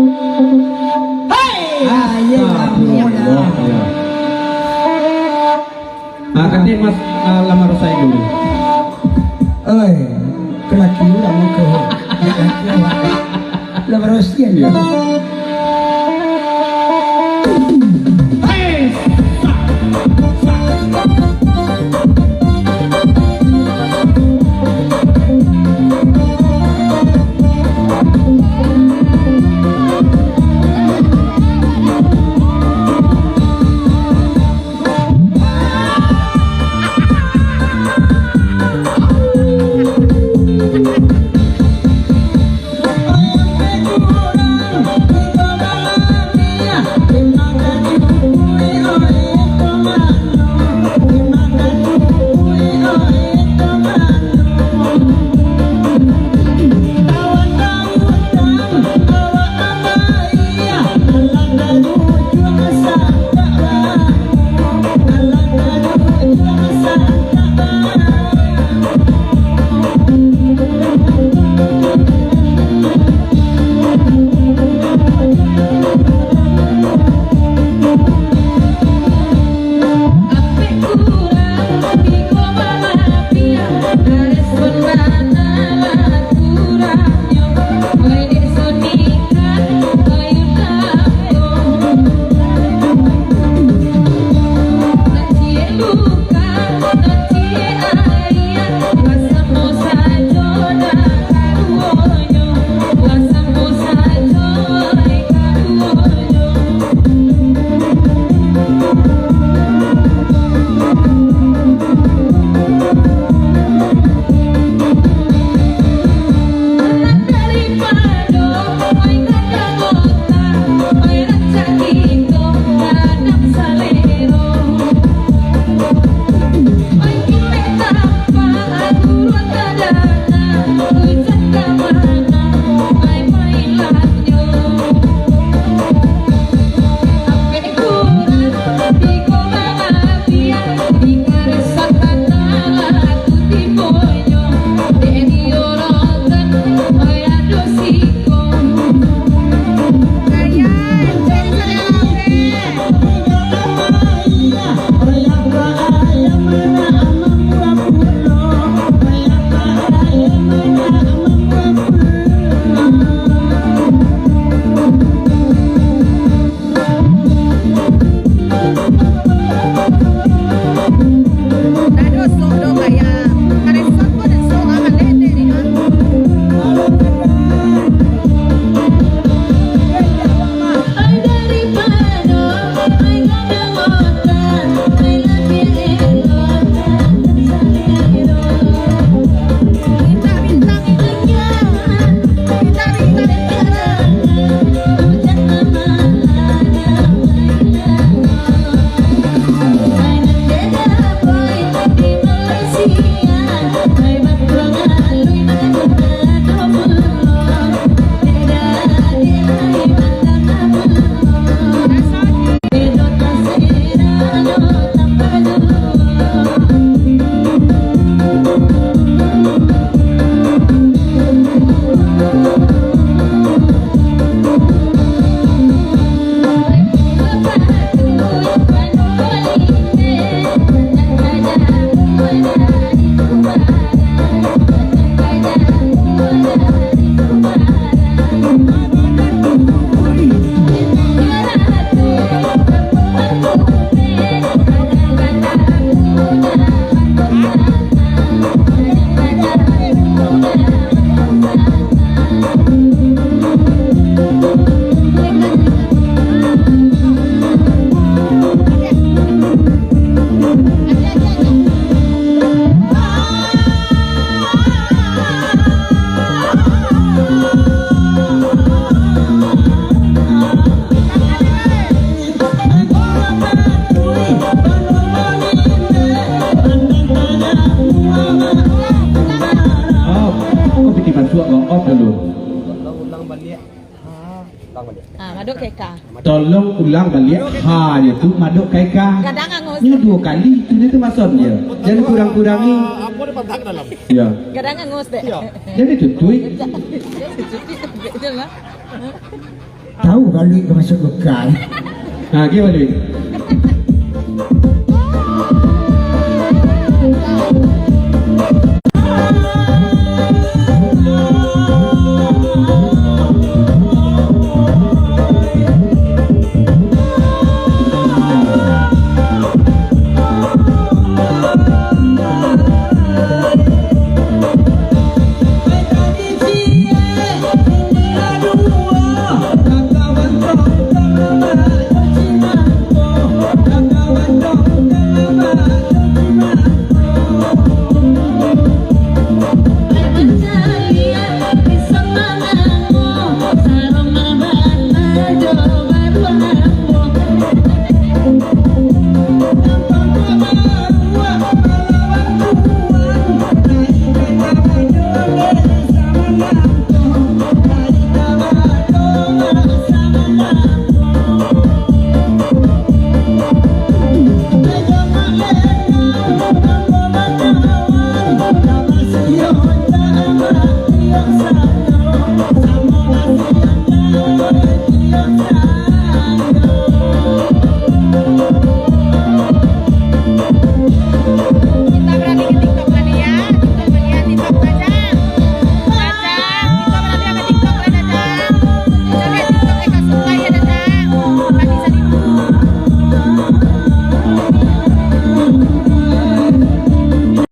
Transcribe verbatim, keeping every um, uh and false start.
Hei! Astagfirullah, ya. Ah, katanya Mas, ah, lamar saing dulu. Oi, kalaki urang muko. Lamar saing. Ya. Off. Kau piti masuak kau off dulu. Ulang baliak. Ha. Ulang baliak. Ha, madok ka eka. Tolong ulang baliak. Ha, nyo tu madok ka eka. Gadang angus. Nyo duo kali tu, nyo tu maksud nyo. Jan kurang-kurangi. Apo dia patah ka dalam? Ya. Gadang angus dek. Ya. Jan ditutuik. Itulah. Tahu balik ka masuk lokal. Nah, gimana?